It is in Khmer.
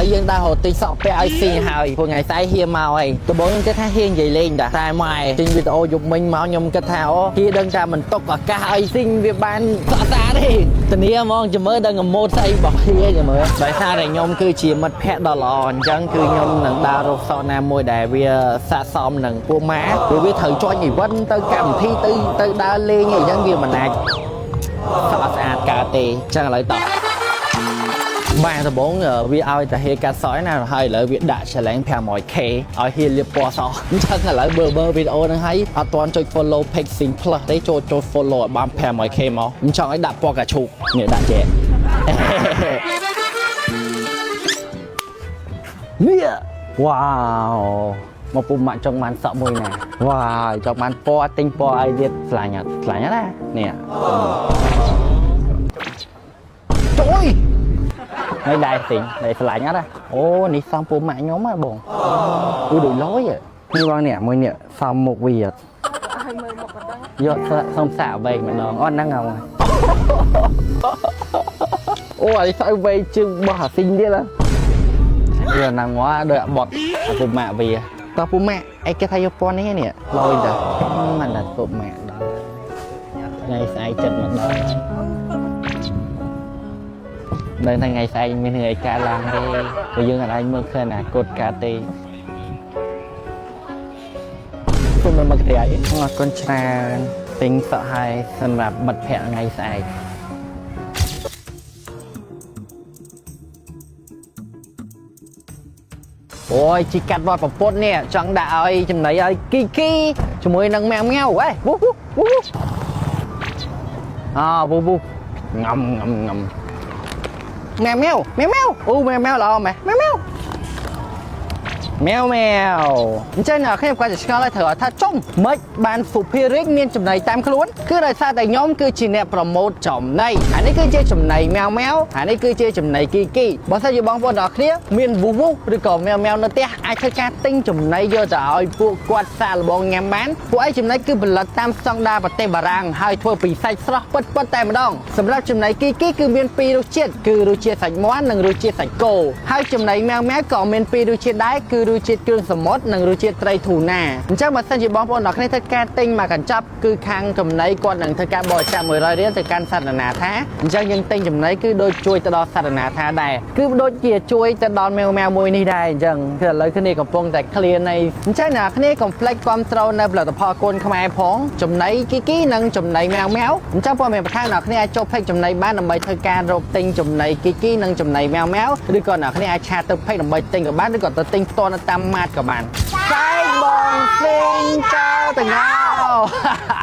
ូវយើងដើររកទិញសក់ពាក់ឲ្យស៊ីហើយព្រោះថ្ងៃស្អែកហៀមកហើយដំបូងខ្ញុំគិតថាហៀនិយាយលេងតាតែម៉ែចេញវីដេអូយប់មិញមកខ្ញុំគិតថាអូហៀដឹងថាមិនຕົកឱកាសឲ្យស៊ីវាបានសក់ស្អាតទេធានាហ្មងចាំមើលដឹងម៉ូតស្អីរបស់ហៀចាំមើលដោយសារតែខ្ញុំគឺជាមិត្តភក្តិដ៏ល្អអញ្ចឹងគឺខ្ញុំនឹងដើររកសក់ណាមួយដែលវាស័ក្តិសមនឹងពួកម៉ាព្រោះវាត្រូវចាញ់អីវិនទៅកម្មវិធីទៅទៅដើរលេងអីចឹងវាមិនអាចសក់ស្អាតកើតទេអញ្ចឹងឥឡូវតោះ បាទដំបងវាឲ្យតែហេកាត់សក់ឯណាហើយឥឡូវវាដាក់ challenge 500K ឲ្យហៀលាបពណ៌សក់អញ្ចឹងឥឡូវបើបើវីដេអូហ្នឹងហើយអត់ទាន់ចុច follow page Sing Plus ទេចូលចូល follow ឲ្យបាន 500K មកខ្ញុំចង់ឲ្យដាក់ពណ៌កាឈូកនេះដាក់ចេះ នេះវ៉ាវមកពុំម៉ាក់ចង់បានសក់មួយណាវ៉ាវចង់បានពណ៌ទិញពណ៌ឲ្យទៀតស្លាញ់អត់ស្លាញ់អត់ណានេះជួយ នៅដែរទិញដែរឆ្លាញ់អត់ណាអូនេះសំពូម៉ាក់ខ្ញុំហ៎បងអូដូចលយហ៎នេះបងនេះមួយនេះសំមុខវាអត់ ឲ្យមើលមុខអត់ដឹង យកសុំសាកវែងម្ដងអត់ហ្នឹងហ៎អូអានេះស្អីវែងជាងបោះអាស៊ីងទៀតហ៎វាណាំងដូចអាបត់អាពូម៉ាក់វាតោះពូម៉ាក់អីគេថាយកពណ៌នេះនេះលយតាមិនដល់ពូម៉ាក់ដល់ថ្ងៃស្អែកចិត្តមកដល់ នៅថ្ងៃស្អែកមានរឿងអីកើតឡើងទេព្រោះយើងអាចមើលឃើញអនាគតកើតទេគុំមកក្រៃអរគុណច្រើនទិញសក់ឲ្យសម្រាប់មិត្តភ័ក្តិថ្ងៃស្អែកអូយជីកាត់វត្តប្រពុតនេះចង់ដាក់ឲ្យចំណីឲ្យគីគីជាមួយនឹងម៉ាវម៉ាវហេវូវូវូអវូវូងំងំងំ mèo mèo mèo mèo u mèo mèo ល្អម៉េះ mèo mèo ម៉ែវម៉ែវអញ្ចឹងអ្នកខ្ញុំគាត់จะឆ្ងល់ហើយត្រូវថាចុងមិនបានសុភារិកមានចំណីតាមខ្លួនគឺដោយសារតែខ្ញុំគឺជាអ្នក promote ចំណីអានេះគឺជាចំណីម៉ែវម៉ែវអានេះគឺជាចំណីគីគីបើសិនជាបងប្អូនទាំងអស់គ្នាមានវូវូឬក៏ម៉ែវម៉ែវនៅផ្ទះអាចធ្វើការទិញចំណីយកទៅឲ្យពួកគាត់សាកល្បងញ៉ាំបានពួកឯងចំណីគឺផលិតតាមស្តង់ដារប្រទេសបារាំងហើយធ្វើពីសាច់ស្រស់ពិតៗតែម្ដងសម្រាប់ចំណីគីគីគឺមានពីររសជាតិគឺរសជាតិសាច់មាន់និងរសជាតិសាច់គោហើយចំណីម៉ែវម៉ែវក៏មានពីររសជាតិដែរគឺរសជាតិគ្រឿងសមុទ្រនិងរសជាតិត្រីធូណាអញ្ចឹងបើសិនជាបងប្អូនទាំងគ្នាធ្វើការទិញមកកញ្ចប់គឺខាងចំណីគាត់នឹងធ្វើការបរិច្ចាគ100រៀលទៅកាន់សត្វនាថាអញ្ចឹងយើងទិញចំណីគឺដូចជួយទៅដល់សត្វនាថាដែរគឺដូចជាជួយទៅដល់ម៉ែវម៉ែវមួយនេះដែរអញ្ចឹងគឺឥឡូវគ្នាកំពុងតែ clear នៃអញ្ចឹងអ្នកគ្នាកុំភ្លេចគ្រប់ត្រូលនៅផលិតផលកូនខ្មែរផងចំណីគីគីនិងចំណីម៉ែវម៉ែវអញ្ចឹងព័ត៌មានបន្ថែមអ្នកគ្នាអាចចូល page ចំណីបានដើម្បីធ្វើការរកទិញចំណីគីគីនិងចំណីម៉ែវម៉ែវឬក៏អ្នកគ្នាអាច chat ទៅ page ដើម្បីទិញក៏បានឬក៏ទៅទិញផ្ទាល់នៅតាម mart ក៏បានចែកបងស៊ីងចោលទាំងអស់